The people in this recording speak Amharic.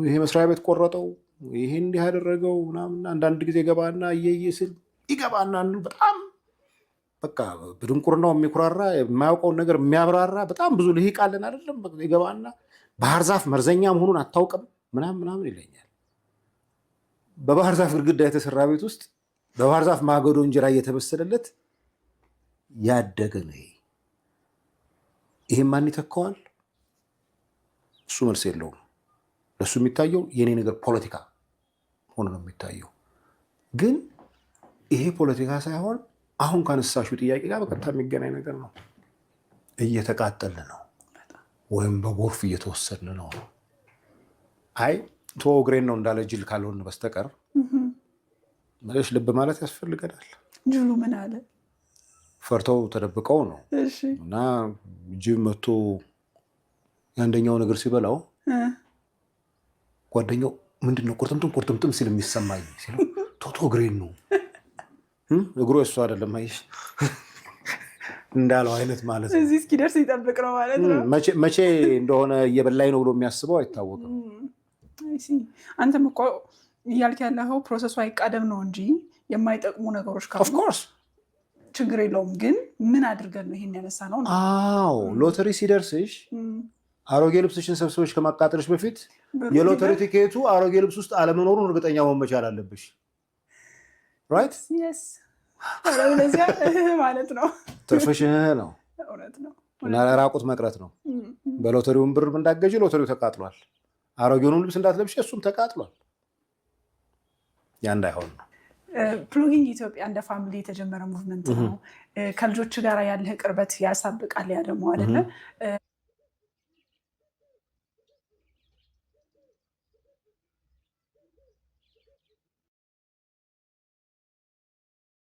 ይሄ መስሪያ ቤት ቆረጠው፣ ይሄ እንዲህ ያደረገው ምናምን። አንዳንድ ጊዜ ገባና እየየ ስል ይገባና በጣም በቃ በድንቁርናው የሚኩራራ፣ የማያውቀውን ነገር የሚያብራራ በጣም ብዙ ልሂቅ አለን አይደለም። ይገባና ባህር ዛፍ መርዘኛ መሆኑን አታውቅም ምናምን ምናምን ይለኛል። በባህር ዛፍ ግድግዳ የተሰራ ቤት ውስጥ በባህር ዛፍ ማገዶ እንጀራ እየተበሰለለት ያደገ ነው። ይሄ ማን ይተካዋል? እሱ መልስ የለውም። ለእሱ የሚታየው የኔ ነገር ፖለቲካ ሆኖ ነው የሚታየው። ግን ይሄ ፖለቲካ ሳይሆን አሁን ካነሳሽው ጥያቄ ጋር በቀጥታ የሚገናኝ ነገር ነው። እየተቃጠልን ነው ወይም በጎርፍ እየተወሰድን ነው። አይ ቶ እግሬን ነው እንዳለ ጅል ካልሆን በስተቀር መለሽ ልብ ማለት ያስፈልገናል። ጅሉ ምን አለ? ፈርተው ተደብቀው ነው እና ጅብ መቶ የአንደኛው ነገር ሲበላው ጓደኛው ምንድን ነው ቁርጥምጥም ቁርጥምጥም ሲል የሚሰማኝ ሲለው ቶቶ እግሬን ነው፣ እግሩ እሱ አይደለም አየሽ እንዳለው አይነት ማለት ነው። እዚህ እስኪደርስ ይጠብቅ ነው ማለት ነው። መቼ እንደሆነ እየበላኝ ነው ብሎ የሚያስበው አይታወቅም። አንተም እኮ እያልክ ያለኸው process ኡ አይቃደም ነው እንጂ የማይጠቅሙ ነገሮች ካሉ of course ችግር የለውም። ግን ምን አድርገን ነው ይሄን ያነሳ ነው? አዎ፣ ሎተሪ ሲደርስሽ አሮጌ ልብስሽን ሰብስበሽ ከማቃጠልሽ በፊት የሎተሪ ቲኬቱ አሮጌ ልብስ ውስጥ አለመኖሩን እርግጠኛ መሆን መቻል አለብሽ። Right? ማለት ነው። ትርፍሽ ነው እና ራቁት መቅረት ነው። በሎተሪውን ብር እንዳገዢ ሎተሪው ተቃጥሏል። አሮጌውንም ልብስ እንዳትለብሽ እሱም ተቃጥሏል። ያ እንዳይሆን ነው። Plogging ኢትዮጵያ እንደ family የተጀመረ movement ነው። ከልጆች ጋር ያለህ ቅርበት ያሳብቃል። ያ ደግሞ አይደለ?